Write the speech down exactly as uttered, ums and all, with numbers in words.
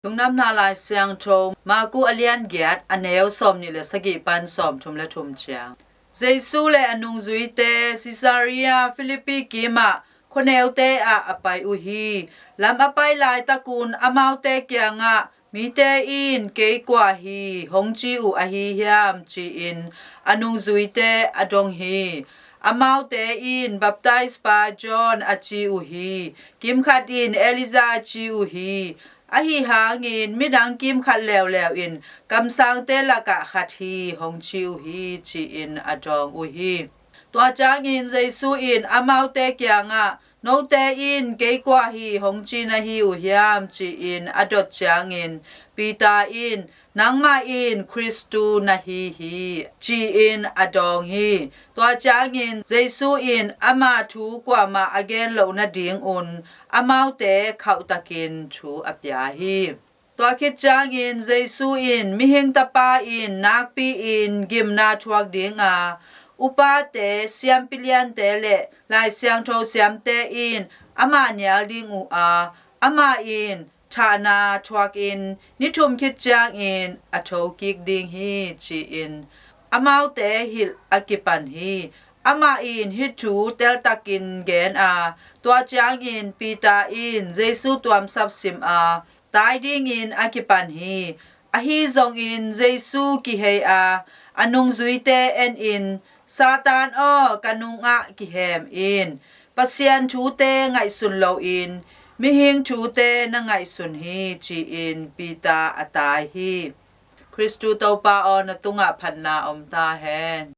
Lungdamna Lai Siangtho, Marku a lian giat, a neu sawmnih le sagih pan sawmthum le thum ciang. Jesu le a nungzuite Caesarea Philippi kimah khuaneute ah a pai uh hi. Lam a pai laitakun amaute kiangah, "Mite in kei kua hi hong ci uh ahi hiam?" ci-in a nungzuite a dong hi. Amaute in, "Baptize pa John a ci uh hi, kimkhat in Elijah a ci uh hi, ahi hangin midang kimkhat leuleu in kamsangte lakah khat hi hong ci uh hi," ci-in a dawng uh hi. Tua ciangin Jesu in amaute kiangah, "Note in kei kua hi hong ci na hi uh hiam?" ci-in a dot ciangin Peter in, "Nangmah in Khristu na hi hi," ci-in a dawng hi. Tua ciangin Jesu in ama thu kuamah a gen loh nadingun amaute khauhtakin thu a pia hi. Tua khit ciangin Jesu in, "Mihing Tapa in nakpi-in gimna thuak dinga upate, siampi liante le Lai Siangtho siamte in amah nial ding uh a, amah in thahna thuakin ni thum khit ciangin a thokik ding hi," ci-in amaute hilh a kipan hi. Amah in hih thu teltakin gen a, tua ciangin Peter in Jesu tuamsap sim a, tai dingin a kipan hi. Ahi zongin Jesu kihei a, a nungzuite enin, "Satan aw, ka nungah kihem in. Pasian thute ngaihsun loin mihing thute na ngaihsun hi," ci-in Peter a tai hi. Khristu Topa aw, na tungah phatna om ta hen.